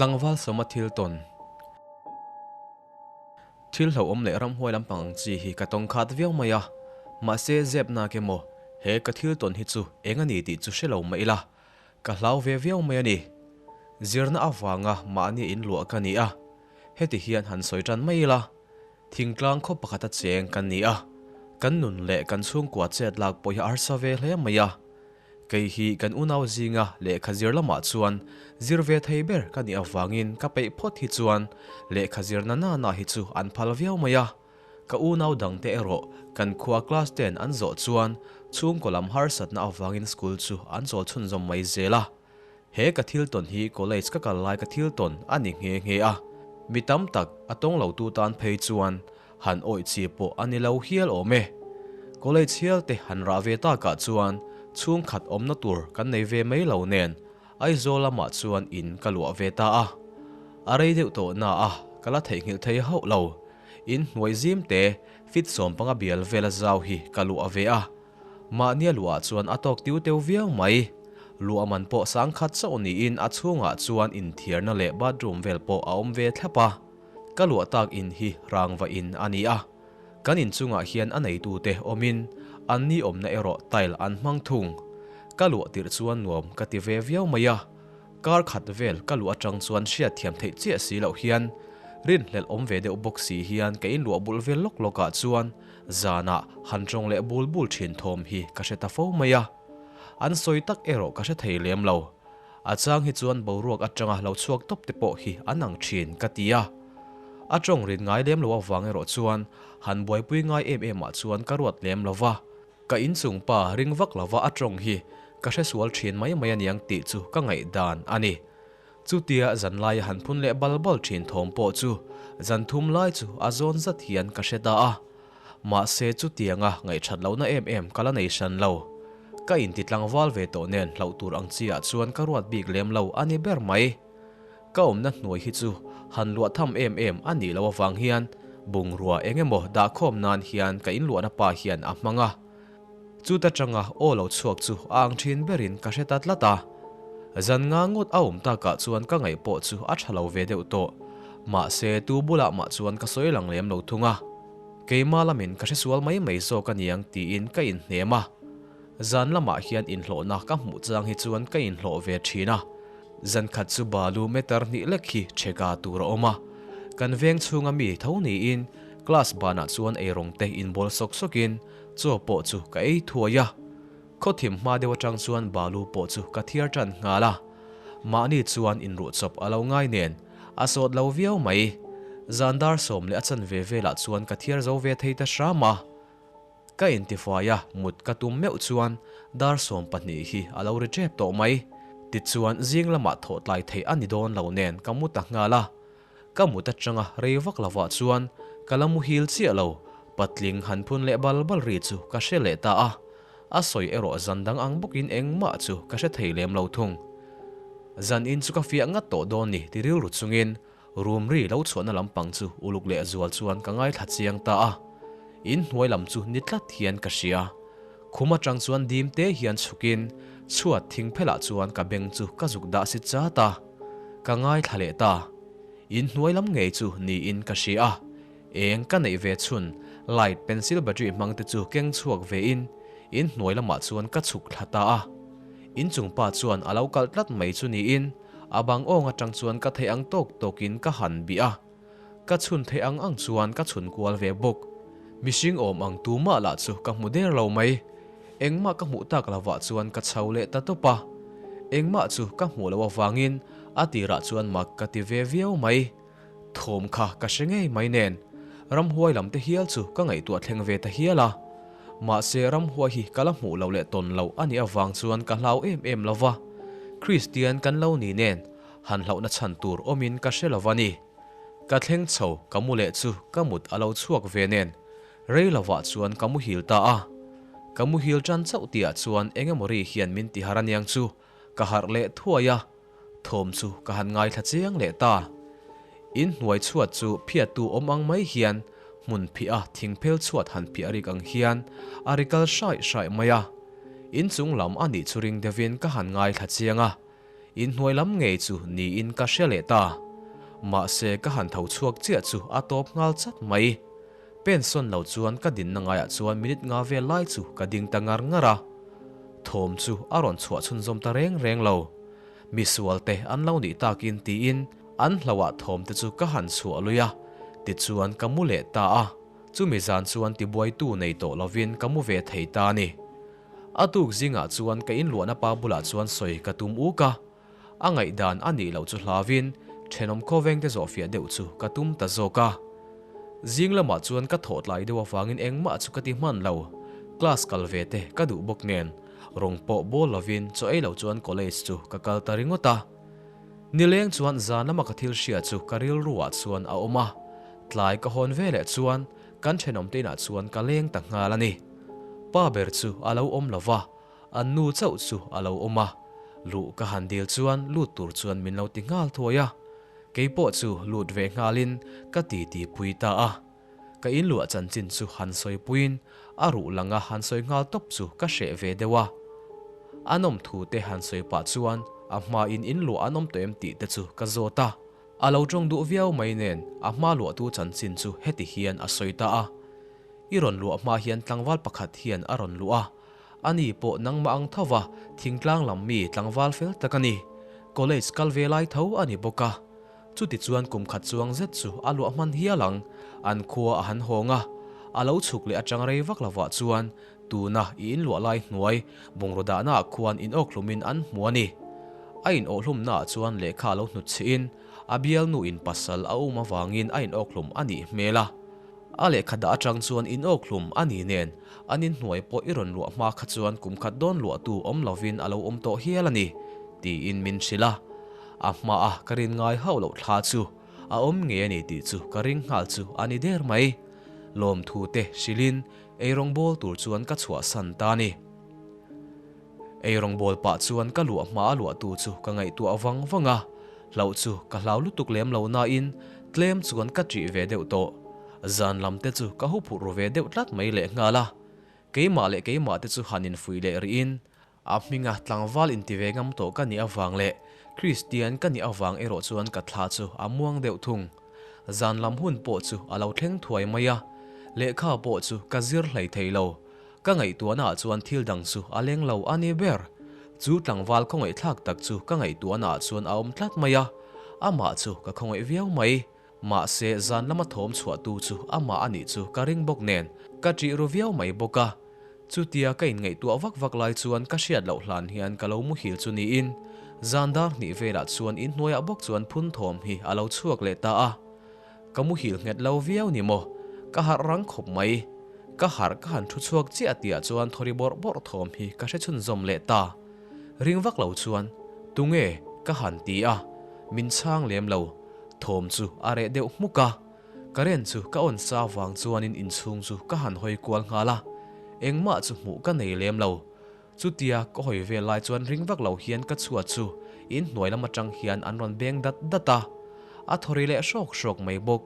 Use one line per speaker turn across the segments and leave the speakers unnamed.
Tlangval Sawma thil tawn. Thil hlauhawm leh ramhuai lampang ang chi hi ka tawng khat viau mai a, mahse zep nak emaw he ka thil tawn hi chu eng a ni tih chu hre lo mah ila, ka hlau ve viau mai a ni. Zirna avanga mahni in luah ka ni a, heti hian han sawi tan mai ila, thingtlang khaw pakhata cheng kan ni a, kan nun leh kan chhungkua chet lak pawh hi a harsa ve hle mai a. Kei hi kan unau zinga lehkha zir lamah chuan zir ve thei ber ka nih avangin ka peih phawt hi chuan lehkha zir na nana hi chu an phal viau mai a. Ka unau dangte erawh kan khua class ten an zawh chuan chhungkaw lam harsatna avangin school chu an chawl chhunzawm mai zel a. He ka thil tawn hi college ka kal lai ka thil tawn a ni nghe nghe a. Mi tam tak a tawng lo tu tan phei chuan han awih chi pawh a ni lo hial awm e. College hial te han rah ve takah chuan chhungkhat awmna tur kan nei ve mai lo nen Aizawl lamah chuan in ka luah ve ta a. A rei deuh tawh na a, ka la theihnghilh thei hauh lo. In hnuai zim te fit 15 bial vela zau hi ka luah ve a. Mahnia luah chuan a tawk tiu teu viau mai. Luah man pawh sang khat chauh niin a chhungah chuan inthiarna leh bathroom vel pawh a awm ve thlap a. Ka luah tak in hi rangva in a ni a. Kan inchungah hian a neitute awmin an ni awmna erawh tile an hmang thung. Ka luah tirh chuan nuam ka ti ve viau mai a. Kar khat vel ka luah atang chuan hriatthiam theih chiah si loh hian rinhlelh awm ve deuh bawk si hian ka inluah bul vel lawk lawkah chuan zanah han tawng leh bul bul thin thawm hi ka hre ta fo mai a. An sawi tak erawh ka hre thei lem lo. A chang hi chuan boruak atanga lo chhuak tawp te pawh hi an ang thin ka ti a. A tawng rin ngai lem lo avang erawh chuan han buaipui ngai em em ah chuan ka ruat lem lo va. Ka inchung pa ring vak lova a tawng hi ka hre sual thin mai mai aniang tih chu ka ngaihdan a ni. Chutia zan laia han phun leh bal bal thin thawm pawh chu zan thum lai chu a zawn zat hian ka hre ta a. Mahse chutianga ngaihthat lohna em em ka la nei hran lo. Ka inti tlangval ve tawh nen hlauh tur ang chi ah chuan ka ruat bik lem lo a ni ber mai. Ka awmna hnuai hi chu han luah tham em em a nih loh avang hian bungrua eng emaw dahkhawm nan hian ka inluahna pa hian a hmang a. Chuta tanga aw lo chhuak chu a ang thin berin ka hre ta tlat a. Zan nga ngawt a awm takah chuan ka ngaih pawh chu a tha lo ve deuh tawh. Mahse tu bulah mah chuan ka sawi lang lem lo thung a. Keimah lamin ka hresual mai mai zawk a niang tiin ka inhnem a. Zan lamah hian inhlawhna ka hmuh chang hi chuan ka inhlawh ve thin a. Zan khat chu balu meter hnih lek hi chheka tur a awm a. Kan veng chhunga mi tho niin class banah chuan eirawng te inbawl sawk sawkin chaw pawh chu ka ei thuai a. Khawthim hma deuh atang chuan balu pawh chu ka thiar tan nghal a. Mahni chuan inruh chawp a lo ngai nen a sawt lo viau mai. Zan dar sawm leh a chanve velah chuan ka thiar zo ve thei ta hram a. Ka intifai a, mut ka tum meuh chuan dar 20 hi a lo ri tep tawh mai. Tichuan zing lamah thawh tlai theih a ni dawn lo nen ka mu ta nghal a. Ka mut atanga rei vak lovah chuan ka la muhil chiah lo, patling han phun leh bal bal ri chu ka hre leh ta a. A sawi erawh zan dang ang bawkin engmah chu ka hre thei lem lo thung. Zan in chu ka fiah ngat tawh dawn ni ti rilru chungin Room ri lo chhuahna lampang chu uluk leh zual chuan ka ngaithla chiang ta a, in hnuai lam chu ni tlat hian ka hria. Khum atang chuan dim te hian chhukin chhuat thing phelah chuan ka beng chu ka zuk dah si chat a, ka ngaithla leh ta. In hnuai lam ngei chu niin ka hria a, eng ka neih ve chhun light pencil battery hmang te chu keng chhuak ve in in hnuai lamah chuan ka chhuk thla ta a. Inchung pa chuan a lo kalh tlat mai chu niin A bang awng atang chuan ka theih ang tawk tawkin ka han bih a, ka chhun theih ang ang chuan ka chhun kual ve bawk. Mihring awm ang tumah lah chu ka hmu der lo mai. Engmah ka hmuh tak lovah chuan ka chho leh ta tawp a. Engmah chu ka hmuh loh avangin a tirah chuan mak ka ti ve viau mai. Thawm kha ka hre ngei mai nen ramhuai lam te hial chu ka ngaihtuah thleng ve ta hial a. Mahse ramhuai hi ka la hmuh loh leh tawn loh a nih avang chuan ka hlau em em lo va. Kristian kan lo ni nen han hlauhna chhan tur awmin ka hre lo va ni. Ka thleng chho ka mu leh chu ka mut a lo chhuak ve nen rei lovah chuan ka muhil ta a. Ka muhil tan chauh tihah chuan eng emaw ri hian min tihar aniang chu ka harh leh thuai a. Thawm chu ka han ngaithla chiang leh ta. In hnuai chhuat chu phiattu awm ang mai hian hmun phih a thingphel chhuat han phih a rik ang hian a ri kal hraih hraih mai a. In chung lam a nih chu ring deuhin ka han ngaithla chiang a. Inhnuai lam ngei chu niin ka hria leh ta. Mahse ka han tho chhuak chiah chu a tawp nghal chat mai. Pensawn lo chuan ka dinna ngaiah chuan minute nga vel lai chu ka ding ta ngar ngar a. Thawm chu a rawn chhuah chhunzawm ta reng reng lo. Misual te an lo nih takin tiin an hlauhah thawm te chu ka han chhuah lui a, tichuan ka mu leh ta a. Chumi zan chuan tibuaitu nei tawh lovin ka mu ve thei ta a ni. A tuk zingah chuan ka inluahna pa bulah chuan sawi ka tum uk a. A ngaihdan a nih loh chu hlauin thenawm khawvengte zawhfiah deuh chu ka tum ta zawk a. Zing lamah chuan ka thawh tlai deuh avangin engmah chu ka ti hman lo. Class kal ve te ka duh bawk nen rawng pawh bawl lovin chaw ei lo chuan college chu ka kal ta ringawt a. Nileng chuan zan lama ka thil hria chu ka rilruah chuan a awm a. Tlai ka hawn ve leh chuan kan thenawmte inah chuan ka leng ta nghal a ni. Pa ber chu a lo awm lo va. An nu chauh chu a lo awm a, luh ka han dil chuan lut tur chuan min lo ti nghal thuai a. Kei pawh chu lut ve nghalin ka ti ti pui ta a. Ka inluah chanchin chu han sawi puiin a ruh langa han sawi nghal tawp chu ka hreh ve deuh a. A nawm thu te han sawi pah chuan a hmain inluah an awm tawh em tih te chu ka zawt a. A lo tawng duh viau mai nen a hma luahtu chanchin chu heti hian a sawi ta a. I rawn luah hma hian tlangval pakhat hian a rawn luh a. Ani pawh nangmah ang tho va, thingtlang lam mi tlangval fel tak a ni. College kal ve lai tho a ni bawk a. Chuti chuan kum khat chuang zet chu a luah hman hial ang. An khua a han hawng a. A lo chhuk leh atang rei vak lovah chuan tuna i inluah lai hnuai bungraw dahnaah khuan inawkhlumin an hmu a ni. A inawhhlumnaah chuan lehkha a lo hnutchhihin a bialnu in pasal a um avangin a inawkhlum a nih hmel a. A lehkha dah atang chuan in awkhlum a ni nen, an inhnuai pawh i rawn luah hma kha chuan kum khat dawn luahtu awm lovin a lo awm tawh hial a ni, tiin min hrilh a. A hmaa ka rin ngai hauh loh thla chu a awm ngei a ni tih chu ka ring nghal chu a ni der mai. Lawmthu te hrilhin eirawng bawl tur chuan ka chhuahsan ta a ni. Eirawng bawl pah chuan ka luah hma a luahtu chu ka ngaihtuah vang vang a, hlauh chu ka hlau lutuk lem lo nain tlem chuan ka ṭih ve deuh tawh. Zan lam te chu ka huphurh ru ve deuh tlat mai lehnghal a, keimah leh keimah te chu han infuih leh rihin a hminga tlangval inti ve ngam tawh ka nih avang leh Kristian ka nih avang erawh chuan ka thla chu a muang deuh thung. Zan lam hun pawh chu a lo thleng thuai mai a, lehkha pawh chu ka zir hlei thei lo. Ka ngaihtuahnaah chuan thil dang chu a leng lo a ni ber. Chu tlangval khawngaihthlak tak chu ka ngaihtuahnaah chuan a awm tlat mai a, amah chu ka khawngaih viau mai. Mahse, zan lama thawm chhuahtu chu amah a nih chu ka ring bawk nen, ka ṭih ru viau mai bawk a. Chutia ka inngaihtuah vak vak lai chuan ka hriat loh hlan hian ka lo muhil chu niin, zan dar hnih velah chuan inhnuaiah bawk chuan phun thawm hi a lo chhuak leh ta a. Ka muhil nghet lo viau ni maw? Ka harh rang khawp mai. Ka harh ka han thu chhuak chiah tihah chuan thawri bawrh bawrh thawm hi ka hre chhunzawm leh ta. Ring vak lo chuan, Tunge? ka han ti a, min chhang lem lo. Thawm chu a reh deuh hmuk a. Current chu ka on sa vang chuanin inchhung chu ka han hawi kual nghal a. Engmah chu hmuh ka nei lem lo. Chutia ka hawi vel lai chuan ring vak lo hian ka chhuat chu in hnuai lam atang hian an rawn beng dat dat a, a thaw ri leh hrawk hrawk mai bawk.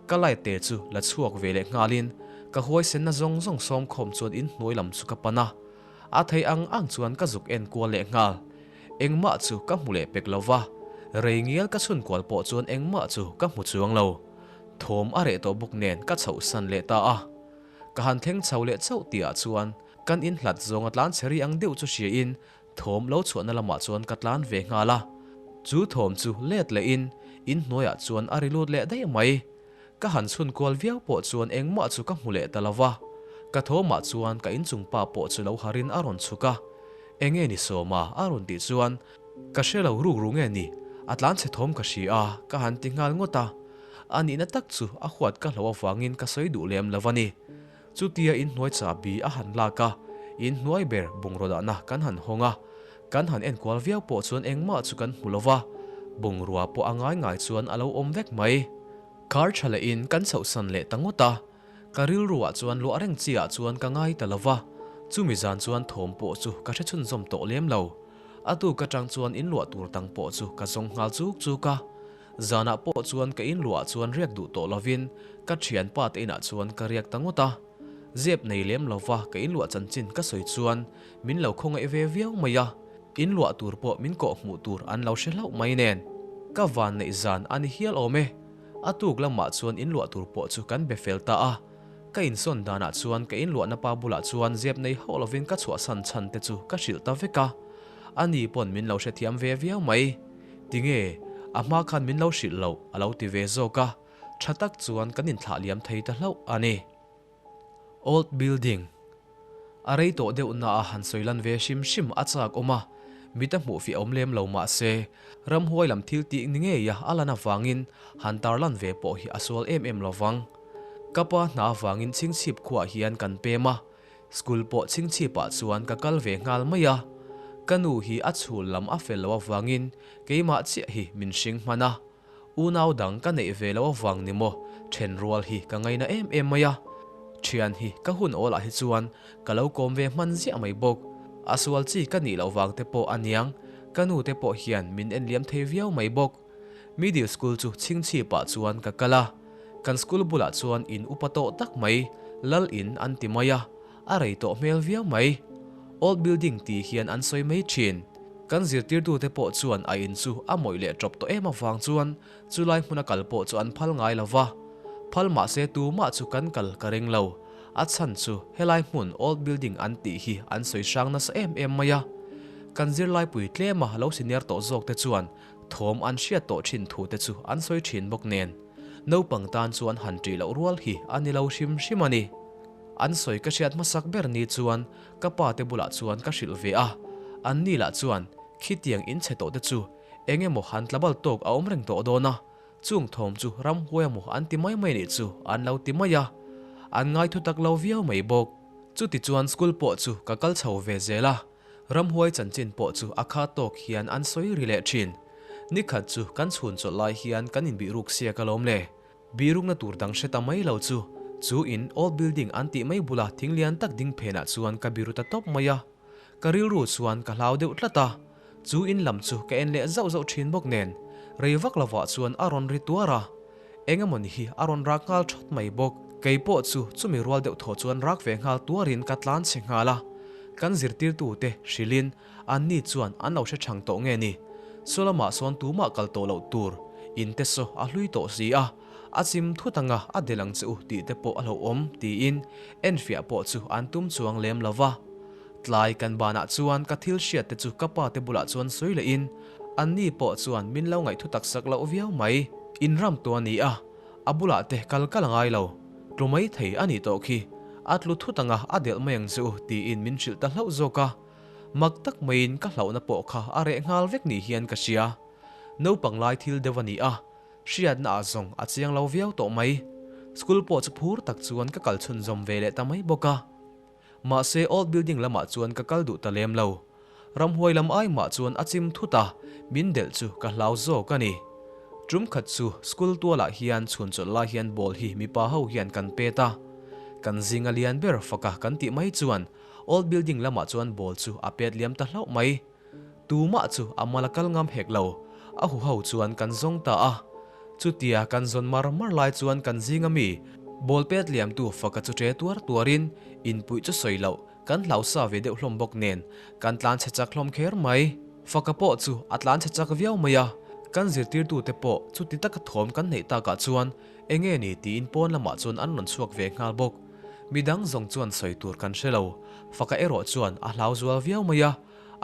Ka light te chu la chhuak ve leh nghalin ka huaisenna zawng zawng sawm khawm chuan in hnuai lam chu ka pan a, a thei ang ang chuan ka zuk en kual leh nghal. Engmah chu ka hmu leh pek lo va, rei ngial ka chhun kual pawh chuan engmah chu ka hmu chuang lo. Thawm a reh tawh bawk nen ka chhoh san leh ta a. Ka han thleng chho leh chauh tihah chuan kan in hlat zawng a tlan chhe ri ang deuh chu hria in thawm lo chhuahna lamah chuan ka tlan ve nghal a. Chu thawm chu let leh in in hnuaiah chuan a ri lut leh daih mai. Ka han chhun kual viau pawh chuan engmah chu ka hmu leh ta lo va. Ka thawmah chuan ka inchung pa pawh chu lo harin a rawn chhuk a. Enge ni Sawma a rawn tih chuan ka hre lo ruk ru nge ni a tlan chhe thawm ka hria a ka han ti nghal ngawt a. A nihna tak chu a huat ka hloh avangin ka sawi duh lem lo a ni. Chutia inhnuai chahbi a han lak a, inhnuai ber bungraw dahna kan han hawng a, kan han enkual viau pawh chuan engmah chu kan hmu lo va, bungrua pawh a ngai ngai chuan a lo awm vek mai. Kar tha lehin kan chhohsan leh ta ngawt a, ka rilruah chuan luah reng chiah chuan ka ngai ta lo va, chumi zan chuan thawm pawh chu ka hre chhunzawm tawh lem lo. A tuk atang chuan inluah tur tang pawh chu ka zawng nghal chuk chuk a. Zanah pawh chuan ka inluah chuan riak duh tawh lovin ka thianpa te inah chuan ka riak ta ngawt a. Zep nei lem lova ka inluah chanchin ka sawi chuan min lo khawngaih ve viau mai a. In luah tur pawh min kawh hmuh tur an lo hre hlauh mai nen. Ka van neih zan a ni hial awm e. A tuk lamah chuan in luah tur pawh chu kan be fel ta a. Ka insawn danah chuan ka inluahna pa bulah chuan zep nei hauh lovin ka chhuahsan chhan te chu ka hrilh ta vek a. Ani pawn min lo hrethiam ve viau mai. Tinge, a hma khan min lo hrilh loh a lo ti ve zawk a. Tha tak chuan kan inthlah liam thei ta hlauh a ni. Old building. A rei tawh deuh na a han sawi lan ve hrim hrim a chak awm a, mit a hmuh fiah awm lem lo mah se, ramhuai lam thil tih ni ngei a a lan avangin han tar lan ve pawh hi a sual em em lo vang. Ka pa hna avangin chhingchhip khuaah hian kan pem a, school pawh chhingchhipah chuan ka kal ve nghal mai a. Ka nu hi a chhul lam a fel loh avangin keimah chiah hi min hring hman a, Unau dang ka neih ve lo avang ni maw, then rual hi ka ngaina em em mai a. Thian hi ka hun awlah hi chuan ka lo kawm ve hman ziah mai bawk. A sual chi ka nih loh vang te pawh a niang, ka nu te pawh hian min en liam thei viau mai bawk. Middle school chu chhingchhipah chuan ka kal a, kan school bulah chuan in upa tawh tak mai, lal in an ti mai a, a rei tawh hmel viau mai. Old building tih hian an sawi mai thin. Kan zirtirtute pawh chuan a in chu a mawih leh tawp tawh em avang chuan chulai hmuna kal pawh chu an phal ngai lo va. Phal mahse tumah chu kan kal ka ring lo. A chhan chu helai hmun old building an tih hi an sawi hrang nasa em em mai a. Kan zirlaipui tlema lo senior tawh zawk te chuan thawm an hriat tawh thin thu te chu an sawi thin bawk nen. Naupang tan chuan han ṭih loh rual hi a ni lo hrim hrim a ni. An sawi ka hriat hmasak ber ni chuan ka pa te bulah chuan ka hrilh ve a, an ni lah chuan khitiang in chhe tawh te chu eng emaw han tlabal tawk a awm reng tawh dawn a, chung thawm chu ramhuai emaw an ti mai mai nih chu an lo ti mai a, an ngai thu tak lo viau mai bawk. Chuti chuan school pawh chu ka kal chho ve zel a, ramhuai chanchin pawh chu a kha tawk hian an sawi ri leh thin. Nikhat chu kan chhun chawlh lai hian kan inbihruk siak alawm le. Birukna tur dang hre ta mai lo chu, chu in old building an tih mai bula thing lian tak ding phenah chuan ka biru ta tawp mai a. Ka rilru chuan ka hlau deuh tlat a, chu in lam chu ka en leh zauh zauh thin bawk nen, rei vak lovah chuan a rawn ri tuar a. Eng emawni hi a rawn rak nghal thawt mai bawk. Kei pawh chu chumi rual deuh thaw chuan rak ve nghal tuarin ka tlan chhe nghal a. Kan zirtirtute hrilhin Anni chuan an lo hre chhang tawh nge ni? Saw lamah sawn tumah kal tawh loh tur, in te saw a hlui tawh si a, a chim thut anga a del ang che u tih te pawh a hlauhawm tiin enfiah pawh chu an tum chuang lem lo va. Tlai kan banah chuan ka thil hriat te chu ka pa te bulah chuan sawi lehin anni pawh chuan min lo ngaihthu tak sak loh viau mai. In ram tawh a ni a, a bulah te kal kal a ngai lo, tlu mai thei a nih tawh khi, a tlu thut anga a delh mai ang che u tiin min hrilh ta hlauh zawk a. Mak tak maiin ka hlauhna pawh kha a reh nghal vek ni hian ka hria. Naupang lai thil deuh a ni a, hriatna ah zawng a chiang lo viau tawh mai. School pawh chu phur tak chuan ka kal chhunzawm ve leh ta mai bawk a. Mahse old building lamah chuan ka kal duh ta lem lo. Ramhuai lam ai mah chuan a chim thut a, min delh chu ka hlau zawk a ni. Tum khat chu school tualah hian chhun chawlh lai hian ball hi mipa ho hian kan pet a. Kan zinga lian ber faka kan tih mai chuan Old building lamah chuan ball chu a pet liam ta hlauh mai. Tumah chu a mal a kal ngam hek lo. A huho chuan kan zawng ta a. Chutia kan zawn mar mar lai chuan kan zinga mi ball pet liamtu faka chu ṭe tuar tuarin inpuih chu sawi loh kan hlau sa ve deuh hlawm bawk nen kan tlan chhe chak hlawm kher mai. Faka pawh chu a tlan chhe chak viau mai a. Kan zirtirtute pawh chuti taka thawm kan neih takah chuan Enge ni tiin pawn lamah chuan an rawn chhuak ve nghal bawk. Midang zawng chuan sawi tur kan hre lo. Faka erawh chuan a hlau zual viau mai a,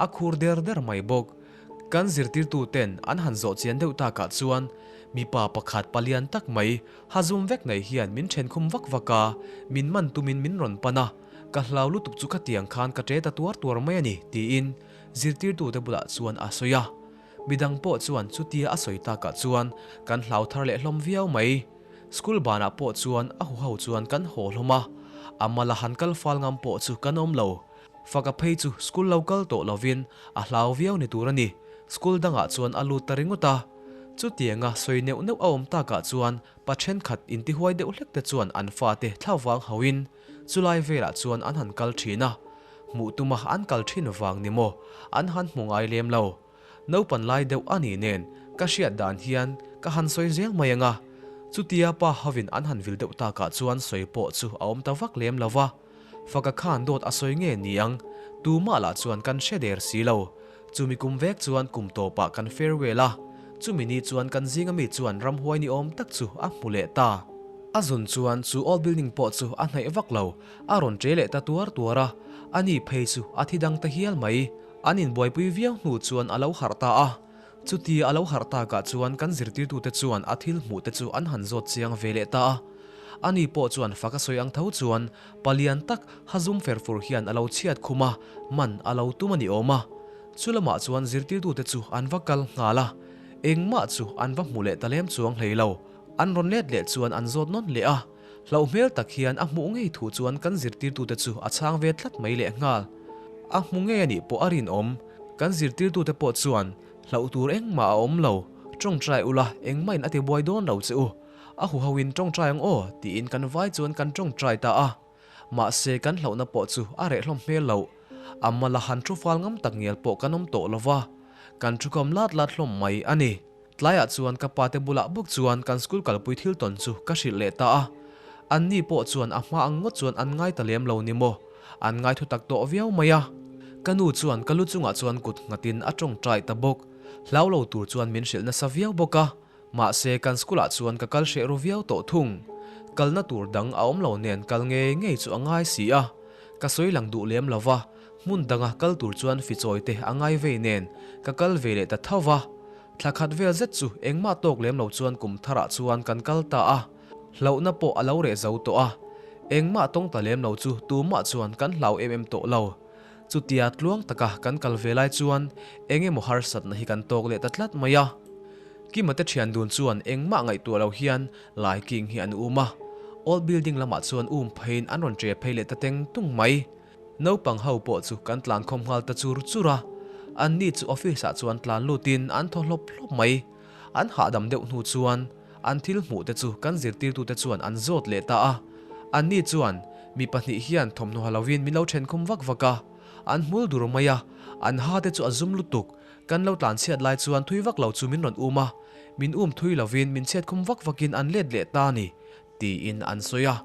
a khur der der mai bawk. Kan zirtirtu ten an han zawh chian deuh takah chuan mipa pakhat palian tak mai ha zum vek nei hian min then khum vak vak a, min man tumin min rawn pan a, ka hlau lutuk chu khatiang khan ka ṭe ta tuar tuar mai a ni tiin zirtirtute bulah chuan a sawi a. Midang pawh chuan chutia a sawi takah chuan kan hlau thar leh hlawm viau mai. School banah pawh chuan a huho chuan kan haw hlawm a, a mala han kal fal ngam pawh chu kan awm lo. Faka phei chu school lo kal tawh lovin a hlau viau ni tur a ni, school dangah chuan a lut ta ringawt a. Chutianga sawi neuh neuh a awm takah chuan pa thenkhat intihuai deuh hlek te chuan an fate thlavang hauhin chulai velah chuan an han kal thin a, hmuh tuma an kal thin vang ni maw an han hmu ngai lem lo. Naupan lai deuh a nih nen ka hriat dan hian ka han sawi zel mai ang a, chutia pa hovin an han vil deuh takah chuan sawi pawh chu a awm ta vak lem lo va. Faka khan dawt a sawi nge ni ang, tumah lah chuan kan hre der si lo. Chumi kum vek chuan kum tawpah kan farewell a, chumi ni chuan kan zinga mi chuan ramhuai ni awm tak chu a hmu leh ta. A zun chuan chu old building pawh chu a hnaih vak lo, a rawn ṭe leh ta tuar tuar a, ani phei chu a thi dang ta hial mai. An inbuaipui viau hnu chuan a lo harh ta a, chutia a lo harh takah chuan kan zirtirtute chuan a thil hmuh te chu an han zawt chiang ve leh ta a. Ani pawh chuan fak a sawi ang tho chuan palian tak ha zum fer fur hian a lo chhiat khum a, man a lo tum a ni awm a. Chu lamah chuan zirtirtute chu an va kal nghal a, engmah chu an va hmu leh ta lem chuang hlei lo. An rawn let leh chuan an zawt nawn leh a, hlauh hmel tak hian a hmuh ngei thu chuan kan zirtirtute chu a chhang ve tlat mai leh nghal. A hmu ngei a nih pawh a rinawm. Kan zirtirtute pawh chuan hlauh tur engmah a awm lo, tawngtai ula engmah in a tibuai dawn lo che u. A huho in tawngtai ang aw tiin kan vai chuan kan tawngtai ta a. Mahse kan hlauhna pawh chu a reh hlawm hmel loh. A mala han thu fal ngam tak ngial pawh kan awm tawh lova, kan thu khawm lat lat hlawm mai a ni. Tlaiah chuan ka pate bulah bawk chuan kan school kalpui thil tawn chu ka hrilh leh ta a. Anni pawh chuan a hma ang ngawt chuan an ngai ta lem lo ni maw? An ngai thu tak tawh viau mai a. Ka nu chuan ka lu chungah chuan kut nghatin a tawngtai ta bawk. Hlau lo tur chuan min hrilh nasa viau bawk a. Mahse kan school ah chuan ka kal hreh ru viau tawh thung. Kalna tur dang a awm lo nen kal ngei ngei chu a ngai si a. Ka sawi lang duh lem lo va, hmun danga kal tur chuan fichawi te a ngai vei nen ka kal ve leh ta tho va. Thla khat vel zet chu engmah tawk lem lo chuan kum tharah chuan kan kal ta a, hlauhna pawh a lo reh zo tawh a. Engmah tawng ta lem lo chu tumah chuan kan hlau em em tawh lo. Chutia tluang taka kan kal ve lai chuan eng emaw harsatna hi kan tawk leh ta tlat mai a. Kima te thian dun chuan engmah ngaihtuah lo hian Lai King hi an um a, Old Building lamah chuan um pheiin an rawn ṭe phei leh ta teng tung mai. Naupang ho pawh chu kan tlan khawm nghal ta chur chur a, anni chu office ah chuan tlan lutin an thaw hlawp hlawp mai. An hahdam deuh hnu chuan an thil hmuh te chu kan zirtirtute chuan an zawt leh ta a, anni chuan mi pahnih hian thawmhnaw ha lovin min lo then khum vak vak a, an hmul dur mai a, an ha te chu a zum lutuk, kan lo tlan chhiat lai chuan thui vak lo chu min rawn um a, min um thui lovin min chhiat khum vak vakin an let leh ta a ni. Tiin an sawi a,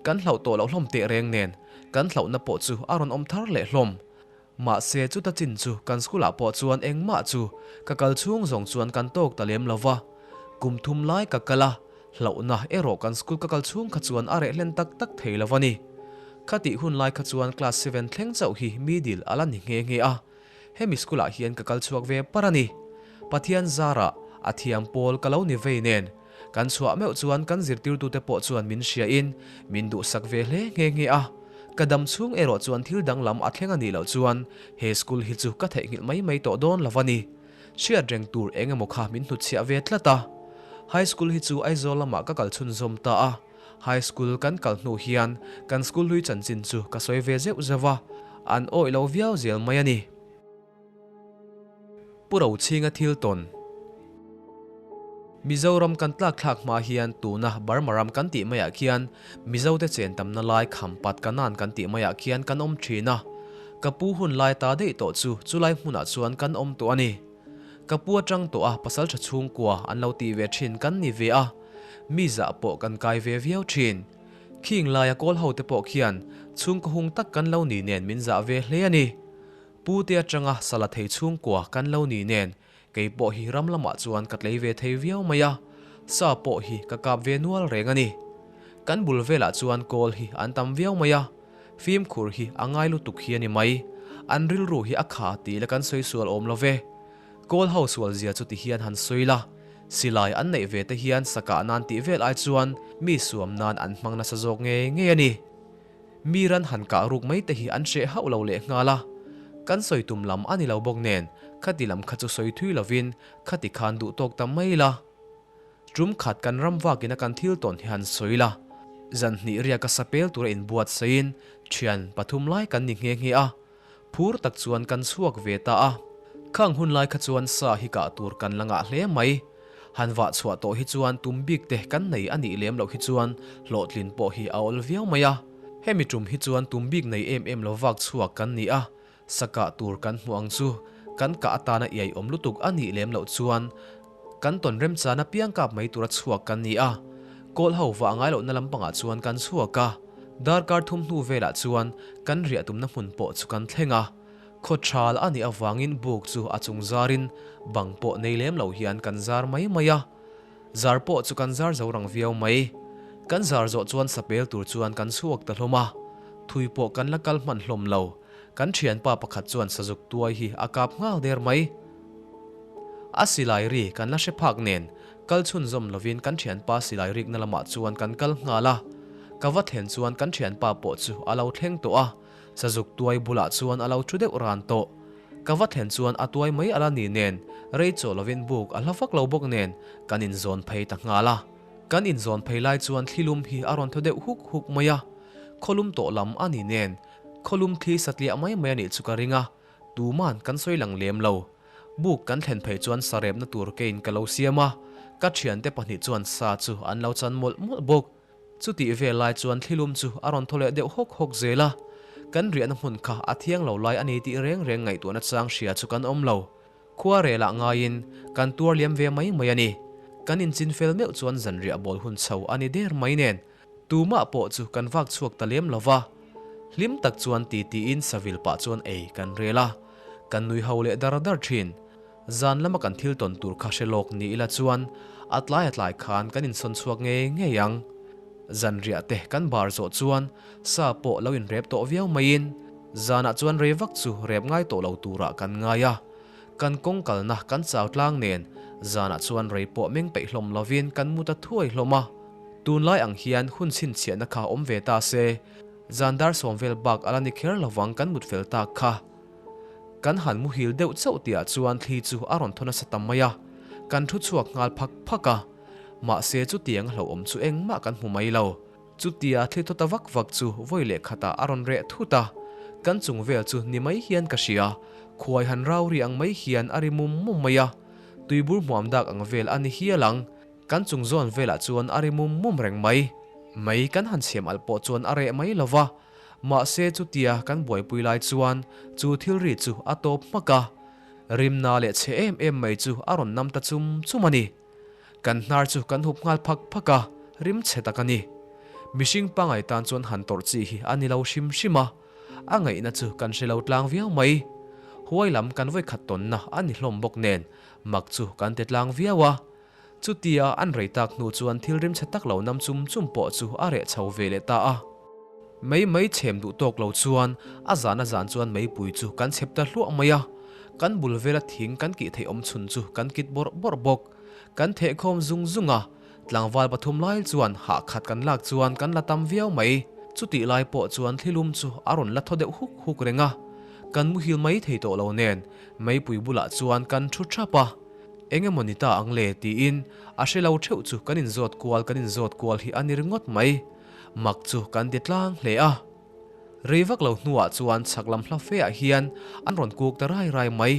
kan hlauh tawh loh hlawm teh reng nen kan hlauhna pawh chu a rawn awm thar leh hlawm. Mahse chuta chin chu kan school ah pawh chuan engmah chu ka kal chhung zawng chuan kan tawk ta lem lo va, kum thum lai ka kal a, hlauhna erawh kan school ka kal chhung kha chuan a reh hlen tak tak thei lo a ni. Khatih hun lai kha chuan class seven thleng chauh hi middle a la ni nghe nghe a, Hemi school ah hian ka kal chhuak ve par a ni. Pathian zarah a thiam pawl ka lo ni vei nen. Kan chhuah meuh chuan kan zirtirtute pawh chuan min hria in min duhsak ve hle nghe nghe a. Ka dam chhung erawh chuan thil danglam a thleng a nih loh chuan he school hi chu ka theihnghilh mai mai tawh dawn lo a ni. Hriat reng tur eng emaw kha min hnutchhiah ve tlat a. High school hi chu Aizawl lamah ka kal chhunzawm ta a. High school kan kal hnu hian kan school hlui chanchin chu ka sawi ve zeuh zeuh a, an awih lo viau zel mai a ni. Pu Rochhinga thil tawn. Mizoram kan tlak thlak hma hian tuna Burma ram kan tih maiah khian Mizote chen tamna lai Khampat Kanan kan tih maiah khian kan awm thin a. Ka pu hun lai ta daih tawh chu chulai hmunah chuan kan awm tawh a ni. Ka pu atang tawh a pasal tha chhungkua an lo tih ve thin kan ni ve a. Mi zah pawh kan kai ve viau thin. Khing laia kawl ho te pawh khian chhungkaw hung tak kan lo ni nen min zah ve hle a ni. Pu te atanga sala thei chhungkua kan lo ni nen kei pawh hi ram lamah chuan ka tlei ve thei viau mai a, sa pawh hi ka kap ve nual reng a ni. Kan bul velah chuan kawl hi an tam viau mai a, fimkhur hi a ngai lutuk hi a ni mai. An rilru hi a kha tih la kan sawi sual awm lo ve. Kawl ho sual zia chu ti hian han sawi la, silai an neih ve te hian sakah nan tih vel ai chuan mi suam nan an hmang nasa zawk ngei ngei a ni. Mi ran han kah ruk mai te hi an hreh hauh lo leh nghal a. Kan sawi tum lam a ni lo bawk nen khati lam kha chu sawi thui lovin khati khan duh tawk ta mai la. Tum khat kan ram vakin a kan thil tawn hi han sawi la. Zan hnih riaka sapel tura inbuatsaihin thian pathum lai kan ni nghe nghe a. Phur tak chuan kan chhuak ve ta a, khang hun lai kha chuan sa hi kah tur kan la ngah hle mai. Han vah chhuah tawh hi chuan tum bik te kan nei a nih lem loh hi chuan hlawhtlin pawh hi a awl viau mai a. Hemi tum hi chuan tum bik nei em em lo vak chhuak kan ni a, sa kah tur kan hmuh ang chu kan kah atana iai awm lutuk a nih lem loh chuan kan tawn remchan apiang kap mai tura chhuak kan ni a. Kawl ho vah ngai lohna lampangah chuan kan chhuak a. Darkar thum hnu velah chuan kan riah tumna hmun pawh chu kan thleng a. Khaw thal a nih avangin buk chu a chung zarin bang pawh nei lem lo hian kan zar mai mai a. Zar pawh chu kan zar zo rang viau mai. Kan zar zawh chuan sapel tur chuan kan chhuak ta hlawm a. Thui pawh kan la kal hman hlawm lo. Kan thianpa pakhat chuan sazuk tuai hi a kap nghal der mai. A silai ri kan la hre phak nen kal chhunzawm lovin kan thianpa silai rikna lamah chuan kan kal nghal a. Ka va thlen chuan kan thianpa pawh chu a lo thleng tawh a. Sazuk tuai bulah chuan a lo thu deuh ran tawh. Ka va thlen chuan a tuai mai ala ni nen rei chaw lovin buk a hla vak lo bawk nen kan inzawn phei ta nghal a. Kan inzawn phei lai chuan thlilum hi a rawn thaw deuh huk huk mai a. Khawlum tawh lam a ni nen khawlum thli satliah mai mai a nih chu ka ring a, tuman kan sawi lang lem lo. Buk kan thlen phei chuan sarepna tur keiin ka lo siam a, ka thiante pahnih chuan sa chu an lo chan mawlh mawlh bawk. Chutih vel lai chuan thlilum chu a rawn thaw leh deuh hawk hawk zel a, kan riahna hmun kha a thiang lo lai a ni tih reng reng ngaihtuahna chang hria chu kan awm lo. Khua relah ngaiin kan tuar liam ve mai mai a ni. Kan inchin fel meuh chuan zanriah bawl hun chho a ni der mai nen tumah pawh chu kan vak chhuak ta lem lo va. Hlim tak chuan ti tiin savil pah chuan ei kan rel a, kan nui ho leh dar dar thin. Zan lama kan thil tawn tur kha hre lawk ni ila chuan a tlai a tlai khan kan insawn chhuak ngei ngei ang. Zanriah te kan bar zawh chuan sa pawh lo inrep tawh viau maiin zanah chuan rei vak chu rep ngai tawh lo turah kan ngai a. Kan kawng kalna kan chau tlang nen zanah chuan rei pawh meng peih hlawm lovin kan mu ta thuai hlawm a. Tunlai ang hian hun chhinchhiahna kha awm ve ta se zan dar sawm vel bak a la ni kher lovang kan mut fel tak kha. Kan han muhil deuh chauh tihah chuan thli chu a rawn thaw nasa ta mai a, kan thu chhuak nghal phak phak a. Mahse chutiang hlauhawm chu engmah kan hmu mai lo. Chutia thli thaw ta vak vak chu vawi leh khatah a rawn reh thut a, kan chung vel chu ni mai hian ka hria, khuai han rau ri ang mai hian a ri mum mum mai a, tuibur hmuam dak ang vel a ni hial ang. Kan chung zawn velah chuan a ri mum mum reng mai. Mei kan han chhem alh pawh chuan a reh mai lo va. Mahse chutia kan buaipui lai chuan chu thil ri chu a tawp hmak a, rimna leh chhe em em mai chu a rawn nam ta chum chum a ni. Kan hnar chu kan hup nghal phak phak a, rim chhe tak a ni. Mihring pangai tan chuan han tawrh chi hi a ni lo hrim hrim a, a ngaihna chu kan hre lo tlang viau mai. Huai lam kan vawikhat tawnna a ni hlawm bawk nen mak chu kan ti tlang viau a. Chutia an rei tak hnu chuan thil rimchhe tak lo nam chum chum pawh chu a reh chho ve leh ta a. Mei mai chhem duh tawk lo chuan a zan a zan chuan meipui chu kan chhep ta hluah mai a, kan bul vela thing kan kih theih awm chhun chu kan kit bawrh bawrh bawk. Kan thehkhawm zung zung a, tlangval pathum lai chuan hah khat kan lak chuan kan la tam viau mai. Chutih lai pawh chuan thlilum chu a rawn la thaw deuh huk huk reng a, kan muhil mai thei tawh lo nen meipui bulah chuan kan thu thap a. Eng emaw ni ta ang le tiin a hre lo theuh chu kan inzawt kual kan inzawt kual hi a ni ringawt mai. Mak chu kan ti tlang hle a. Rei vak lo hnuah chuan chhak lam hla feah hian an rawn kuk ta rai rai mai.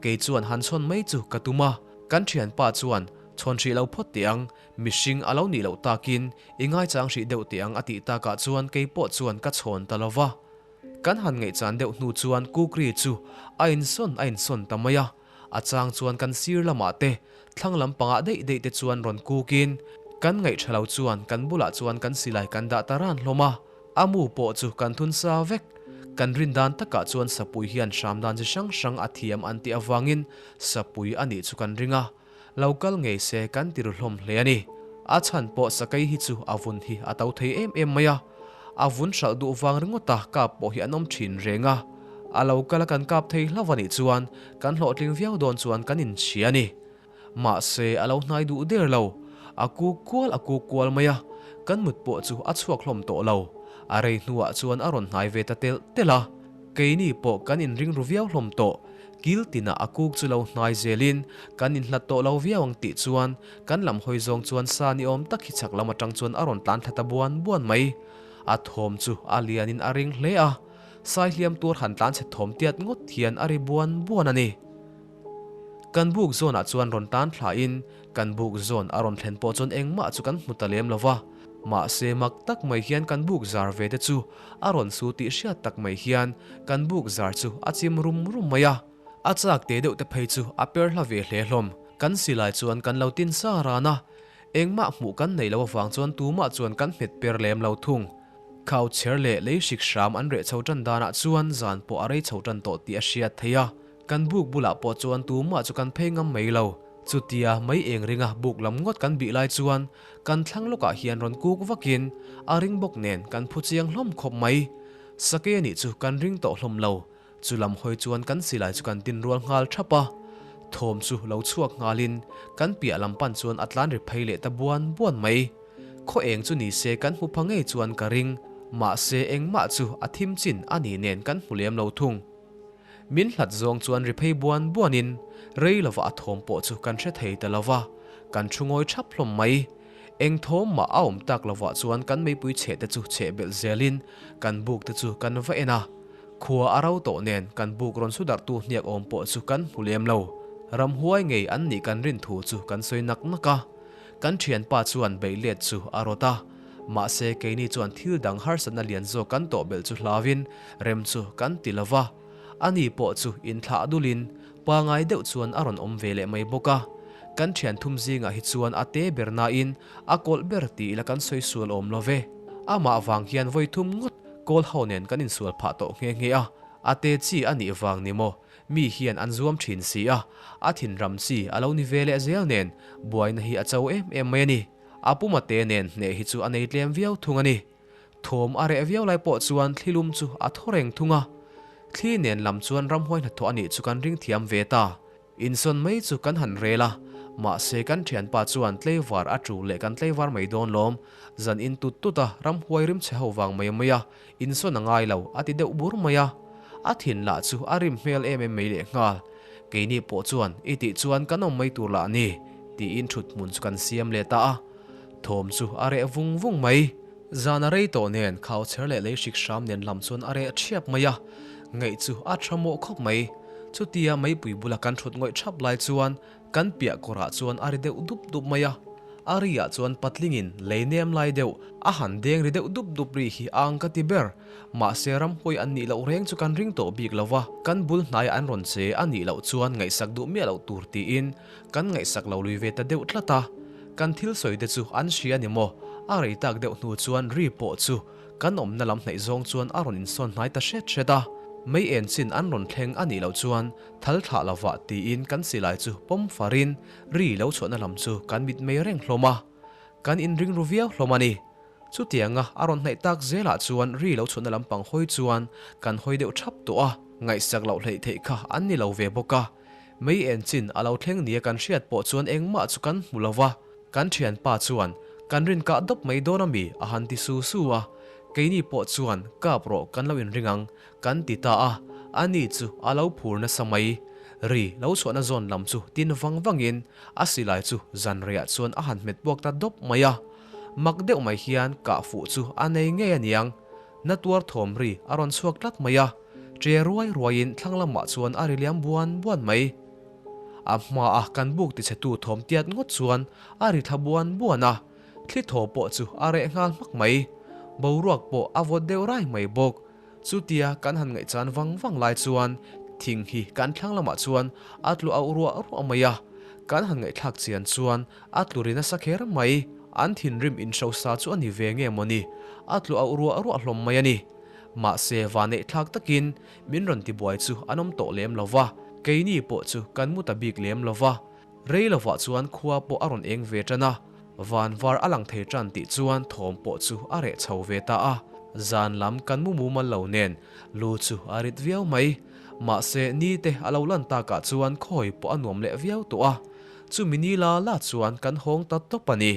Kei chuan han chhawn mai chu ka tum a, kan thianpa chuan chhawn hrih lo phawt teh ang, mihring a lo nih loh takin i ngaichang hrih deuh teh ang a tih takah chuan kei pawh chuan ka chhawn ta lo va. Kan han ngaihchan deuh hnu chuan kukri chu a insawn a insawn ta mai a. A chang chuan kan sir lamah te, thlang lam pangah daih daih te chuan rawn kukin, kan ngaih tha lo chuan kan bulah chuan kan silai kan dah ta ran hlawm a, a mu pawh chu kan thun sa vek. Kan rin dan takah chuan sapui hian hram dan chi hrang hrang a thiam an tih avangin sapui a nih chu kan ring a, lo kal ngei se kan ti ru hlawm hle a ni. A chhan pawh sakei hi chu a vun hi a to thei em em mai a, A vun hralh duh vang ringawta kap pawh hi an awm thin reng a, a lo kal a kan kap thei hlauh a nih chuan kan hlawhtling viau dawn chuan kan inchhia a ni. Mahse a lo hnai duh der lo, a kuk kual a kuk kual mai a, kan mut pawh chu a chhuak hlawm tawh lo. A rei hnuah chuan a rawn hnai ve ta telh telh a, keini pawh kan inring ru viau hlawm tawh. Kil tinah a kuk chu lo hnai zelin kan inhlat tawh lo viau ang tih chuan kan lam hawi zawng chuan sa ni awm tak hi chhak lam atang chuan a rawn tlan thla ta buan buan mai. A thawm chu a lianin a ring hle a, sai hliam tuar han tlan chhe thawm tiat ngawt hian a ri buan buan a ni. Kan buk zawnah chuan rawn tan thlain kan buk zawn a rawn thlen pawh chuan engmah chu kan hmu ta lem lo va, mahse mak tak mai hian kan buk zar ve te chu A rawn su tih hriat tak mai hian kan buk zar chu a chim rum rum mai a, a chak te deuh te phei chu a per hla ve hle hlawm. Kan silai chuan kan lo tin sa ran a, engmah hmuh kan nei lo avang chuan tumah chuan kan hmet per lem lo thung. Khau chher leh lei hrik hram an reh chho tan danah chuan zan pawh a rei chho tan tawh tih a hriat theih a. Kan buk bulah pawh chuan tumah chu kan phei ngam mai lo. Chutia mei eng ringa buk lam ngawt kan bih lai chuan kan thlang lawkah hian rawn kuk vakin a ring bawk nen kan phu chiang hlawm khawp mai. Sakei a nih chu kan ring tawh hlawm lo. Chu lam hawi chuan kan silai chu kan tin rual nghal thap a. Thawm chu lo chhuak nghalin kan piah lam pan chuan a tlan ri phei leh ta buan buan mai. Khaw eng chu ni se kan hmu pha ngei chuan ka ring. Mahse engmah chu a thim chin a nih nen kan hmu lem lo thung. Min hlat zawng chuan ri phei buan buanin rei lova a thawm pawh chu kan hre thei ta lova, kan thu ngawi thap hlawm mai. Eng thawm mah a awm tak lovah chuan kan meipui chheh te chu chheh belh zelin kan buk te chu kan va en a. Khua a ro tawh nen kan buk rawn su darhtu hniak awm pawh chu kan hmu lem lo. Ramhuai ngei an nih kan rin thu chu kan sawi nak nak a. Kan thianpa chuan beih let chu a rawt a. Mahse keini chuan thil dang harsatna lian zawk kan tawh belh chu hlauin rem chu kan ti lo va. Ani pawh chu inthlah dulin pangai deuh chuan a rawn awm ve leh mai bawk a. Kan thian thum zingah hi chuan a te ber nain a kawlh ber ti ila kan sawi sual awm lo ve. Amah vang hian vawi thum ngawt kawl ho nen kan insual phah tawh nghe nghe a. A te chi a nih vang ni maw? Mi hian an zuam thin si a, a thinram chi a lo ni ve leh zel nen buaina hi a cho em em mai a ni. A puma te nen hneh hi chu a nei tlem viau thung a ni. Thawm a reh viau lai pawh chuan thlilum chu a thaw reng thung a. Thli nen lam chuan ramhuai hnathawh a nih chu kan ring thiam ve ta. Insawn mai chu kan han rel a, mahse kan thianpa chuan tleivar a tul leh kan tleivar mai dawn lawm. Zan in tut tut a, ramhuai rimchhe ho vang mai mai a, insawn a ngai lo a ti deuh bur mai a. A thin lah chu a rim hmel em em mai leh nghal. Keini pawh chuan i tih chuan kan awm mai tur lah a ni, tiin thut hmun chu kan siam leh ta a. Thawm chu a reh vung vung mai. Zan a rei tawh nen khau chher leh lei hrik hram nen lam chuan a reh thiap mai a, ngaih chu a tha mawh khawp mai. Chutia meipui bula kan thut ngawih thap lai chuan kan piah kawrah chuan a ri deuh dup dup mai a, a riah chuan patlingin lei nem lai deuh a han deng ri deuh dup dup ri hi a ang ka ti ber. Mahse ramhuai an nih loh reng chu kan ring tawh bik lo va, kan bul hnaiah an rawn che a nih loh chuan ngaihsak duh miah loh tur tiin Kan ngaihsak lo lui ve ta deuh tlat a, kan thil sawi te chu an hria ni maw? A rei tak deuh hnu chuan ri pawh chu kan awmna lam hnaih zawng chuan a rawn insawn hnai ta hret hret a, mei en chin an rawn thleng a nih loh chuan thal thlah lovah tiin kan silai chu pawm farin ri lo chhuahna lam chu kan mit mei reng hlawm a, kan inring ru viau hlawm a ni. Chutianga a rawn hnaih tak zelah chuan ri lo chhuahna lampang hawi chuan kan hawi deuh thap tawh a, ngaihsak loh hleih theih kha an ni lo ve bawk a. Mei en chin a lo thleng nia kan hriat pawh chuan engmah chu kan hmu lo va, kan thianpa chuan kan rin kah dawp mai dawn ami a han ti su su a, keini pawh chuan kap rawh kan lo inring ang kan ti ta a, ani chu a lo phur nasa mai. Ri lo chhuahna zawn lam chu tin vang vangin a silai chu zanreiah chuan a han hmet puak ta dawp mai a, mak deuh mai hian kah fuh chu a nei ngei aniang. Na tuar thawm ri a rawn chhuak tlat mai a, che ruai ruaiin thlang lamah chuan a ri liam buan buan mai. A hmaa kan buk tichhetu thawm tiat ngawt chuan a ri thla buan buan a, thli thaw pawh chu a reh nghal hmak mai. Boruak pawh a vawt deuh rai mai bawk. Chutia kan han ngaihchan vang vang lai chuan thing hi kan thlang lamah chuan a tlu auh ruah ruah mai a, kan han ngaihthlak chian chuan A tlu ri nasa kher mai, an thinrim inhrosa chu a ni ve nge mawni, a tlu auh ruah ruah hlawm mai a ni. Mahse, vaneih thlak takin min rawn tibuai chu an awm tawh lem lo va, keini pawh chu kan mu ta bik lem lo va. Rei lovah chuan khua pawh a rawn eng ve tan a, van var a lang thei tan tih chuan thawm pawh chu a reh chho ve ta a. Zan lam kan mu mumal lo nen lu chu a rit viau mai. Mahse, ni te a lo lan takah chuan khawi pawh a nuam leh viau tawh a. Chumi ni la la chuan kan hawng ta tawp a ni.